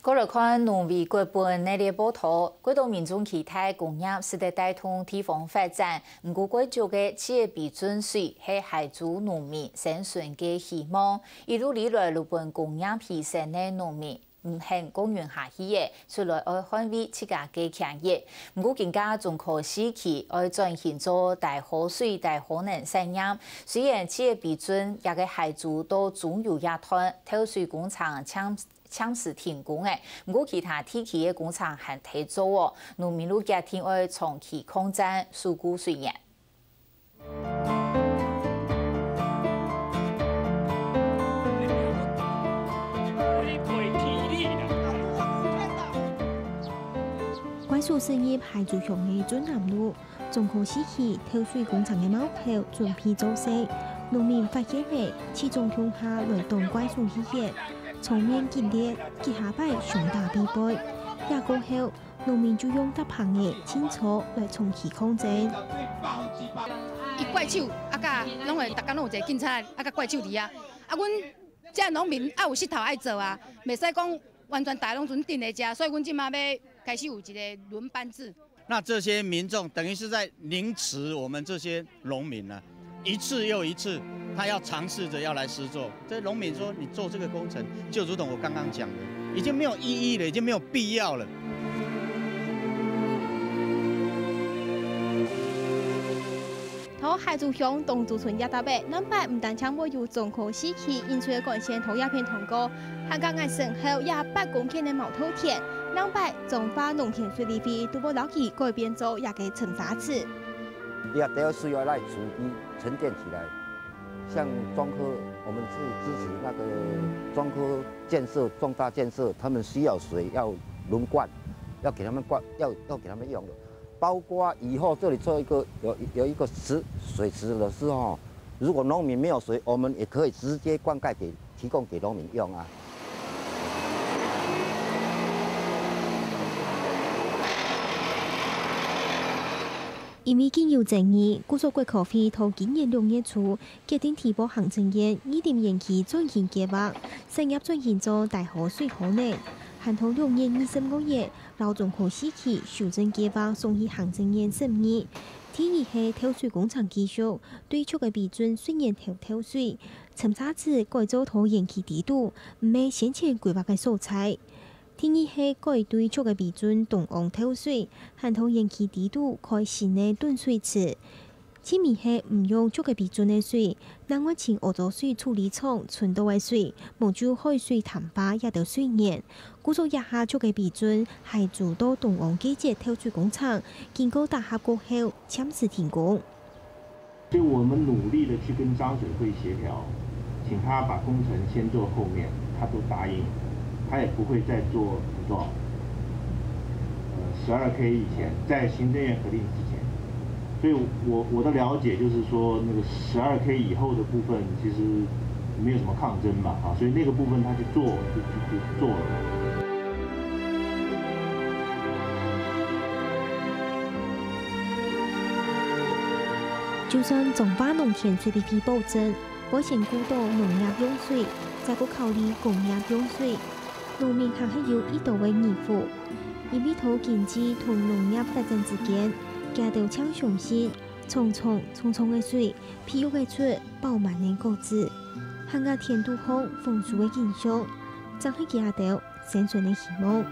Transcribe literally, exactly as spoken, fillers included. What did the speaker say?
過來看農委會分系列報導，蓋多民眾期待工業使得帶動地方發展，毋過蓋足个自來水係海陸農民生存个希望，一路以來攏分工業犧牲个農民，毋肯降溫下去个，出來愛捍衛自家个權益。毋過今下中科四期愛轉型做大河水、大河能產業，雖然自來水這个海陸到中游這段，透水工程暫 暫時停工个，毋過其他地區个工程還在做哦，農民就決定愛長期抗戰，守護水源。關渡市入海陸鄉个鎮南路， 中科四期透水工程个苗頭準備做勢，農民發現了，齊聚共下來擋怪手氣熱，場面激烈，幾下擺相打被背。這過後，農民就用搭棚仔、清鋤來長期抗爭。一怪手，啊，甲攏會，逐家攏有一个警察，啊，甲怪手佇遐。啊，阮遮農民愛有穡頭愛做啊，袂使講完全大家攏準等咧遮，所以阮這馬欲開始有一个輪班制。 那這些民眾等於是在凌遲我們這些農民呢，一次又一次，他要嘗試著要來施作。這農民說，你做這個工程，就如同我剛剛講的，已經沒有意義了，已經沒有必要了。在海陸鄉當族群這搭仔，南北毋單淨會有中科四期引水个幹線在這片通過， 還過𠊎身後這八公頃个毛豆田，另外彰化農田水利會都會摎佢改變做這个沉沙池。這兜水要來儲積沉澱起來，像中科，我們是支持那個中科建設、重大建設，他們需要水要輪灌，要給他們灌，要，要給他們用的。 包括以後這裡做一個，有，有一個池，水池的時候，如果農民沒有水，我們也可以直接灌溉給，提供給農民用啊。因為經有爭議，故所國科會在今年六月初決定提報行政院二點零期轉型計畫，產業轉型做大河水河能，還在六月二十五日 摎中科四期修正計畫送去行政院審議。第一係透水工程技術，對竹仔埤圳水源頭透水，沉沙池改做在園區底肚，毋係先前規劃个所在。第二係改對竹仔埤圳東往透水，還在園區底肚開新个囤水池。 趣味係毋用竹仔埤圳个水，另外尋屙糟水處理廠存到个水，無就海水淡化這兜水源。故所這下竹仔埤圳海陸到東往該節透水工程，經過打合過後，暫時停工。所以我們努力地去跟漳水會協調，請他把工程先做後面，他都答應，他也不會再做多少，呃，十二K以前，在行政院核定之前。所以我，我的了解就是說，那個十二K以後的部分，其實沒有什麼抗爭嘛，啊，所以那個部分他就做，就，就，就做了嘛。 就算彰化農田水利會保證，會先顧到農業用水，再過考慮工業用水，農民還係有已多个疑問，因為在經濟同農業發展之間，佢兜淨相信，長長長長个水，培育會出飽滿个果子，還過田肚項豐收个景象，正係佢兜生存个希望。